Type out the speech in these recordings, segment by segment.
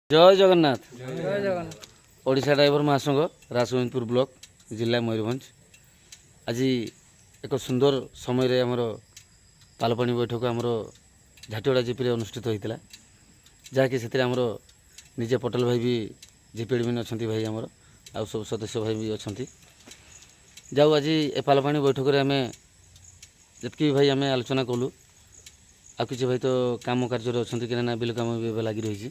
ଜୟ ଜଗନ୍ନାଥ। ଜୟ Jagannath. Odisha driver ମହାସଂଘ, Rasgobindpur block, ଜିଲ୍ଲା ମୟୂରଭଞ୍ଜ। ଆଜି ଏକ ସୁନ୍ଦର ସମୟରେ ଆମର ପାଲପାଣି ବୈଠକ ଆମର ଝାଟିଗଡ଼ା ଜିପିରେ ଅନୁଷ୍ଠିତ ହୋଇଥିଲା, ଯାହାକି ସେଥିରେ ଆମର ନିଜେ ପଟେଲ ଭାଇ ବି ଜିପି ଆଡ଼ମିନ୍ ଅଛନ୍ତି ଭାଇ ଆମର, ଆଉ ସବୁ ସଦସ୍ୟ ଭାଇ ବି ଅଛନ୍ତି। ଯାଉ ଆଜି ଏ ପାଲପାଣି ବୈଠକରେ ଆମେ ଯେତିକି ବି ଭାଇ ଆମେ ଆଲୋଚନା କଲୁ, ଆଉ କିଛି ଭାଇ ତ କାମ କାର୍ଯ୍ୟରେ ଅଛନ୍ତି କି ନା ବିଲ କାମ ବି ଏବେ ଲାଗି ରହିଛି।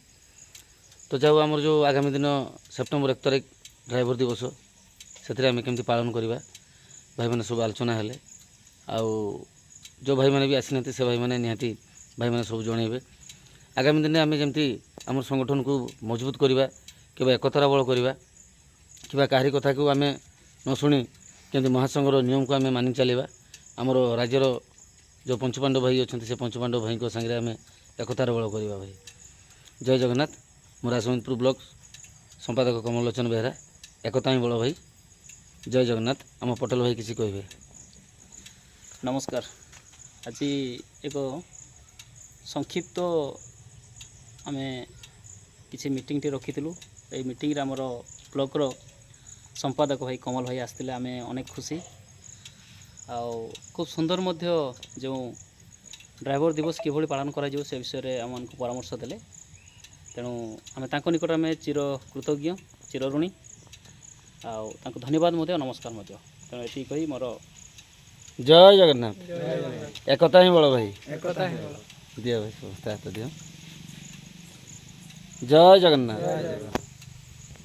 ତ ଯାଉ ଆମର ଯେଉଁ ଆଗାମୀ ଦିନ ସେପ୍ଟେମ୍ବର 1 ତାରିଖ ଡ୍ରାଇଭର ଦିବସ, ସେଥିରେ ଆମେ କେମିତି ପାଳନ କରିବା, ଭାଇମାନେ ସବୁ ଆଲୋଚନା ହେଲେ। ଆଉ ଯେଉଁ ଭାଇମାନେ ବି ଆସିନାହାନ୍ତି, ସେ ଭାଇମାନେ ନିହାତି ଭାଇମାନେ ସବୁ ଜଣାଇବେ। ଆଗାମୀ ଦିନରେ ଆମେ ଯେମିତି ଆମ ସଂଗଠନକୁ ମଜବୁତ କରିବା କିମ୍ବା ଏକତାର ବଳ କରିବା କିମ୍ବା କାହାରି କଥାକୁ ଆମେ ନ ଶୁଣି କେମିତି ମହାସଂଘର ନିୟମକୁ ଆମେ ମାନି ଚାଲିବା। ଆମର ରାଜ୍ୟର ଯେଉଁ ପଞ୍ଚୁପାଣ୍ଡବ ଭାଇ ଅଛନ୍ତି, ସେ ପଞ୍ଚୁପାଣ୍ଡବ ଭାଇଙ୍କ ସାଙ୍ଗରେ ଆମେ ଏକତାର ବଳ କରିବା ଭାଇ। ଜୟ ଜଗନ୍ନାଥ। ମୁଁ ରାସଗୋବିନ୍ଦପୁର ବ୍ଲକ ସମ୍ପାଦକ କମଲଲୋଚନ ବେହେରା। ଏକତା ହିଁ ବଳ ଭାଇ। ଜୟ ଜଗନ୍ନାଥ। ଆମ ପଟେଲ ଭାଇ କିଛି କହିବେ। ନମସ୍କାର। ଆଜି ଏକ ସଂକ୍ଷିପ୍ତ ଆମେ କିଛି ମିଟିଂଟି ରଖିଥିଲୁ। ଏଇ ମିଟିଂରେ ଆମର ବ୍ଲକର ସମ୍ପାଦକ ଭାଇ କମଲ ଭାଇ ଆସିଥିଲେ। ଆମେ ଅନେକ ଖୁସି ଆଉ ଖୁବ୍ ସୁନ୍ଦର ମଧ୍ୟ ଯେଉଁ ଡ୍ରାଇଭର ଦିବସ କିଭଳି ପାଳନ କରାଯିବ, ସେ ବିଷୟରେ ଆମମାନଙ୍କୁ ପରାମର୍ଶ ଦେଲେ। ତେଣୁ ଆମେ ତାଙ୍କ ନିକଟରେ ଆମେ ଚିର କୃତଜ୍ଞ, ଚିରଋଣୀ ଆଉ ତାଙ୍କୁ ଧନ୍ୟବାଦ ମଧ୍ୟ, ନମସ୍କାର ମଧ୍ୟ। ତେଣୁ ଏତିକି କହି ମୋର ଜୟ ଜଗନ୍ନାଥ। ଏକତା ହିଁ ବଳ ଭାଇ। ଏକତା ହିଁ ବଳ। ଦିଅ ଭାଇ, ସମସ୍ତେ ହାତ ଦିଅ। ଜୟ ଜଗନ୍ନାଥ।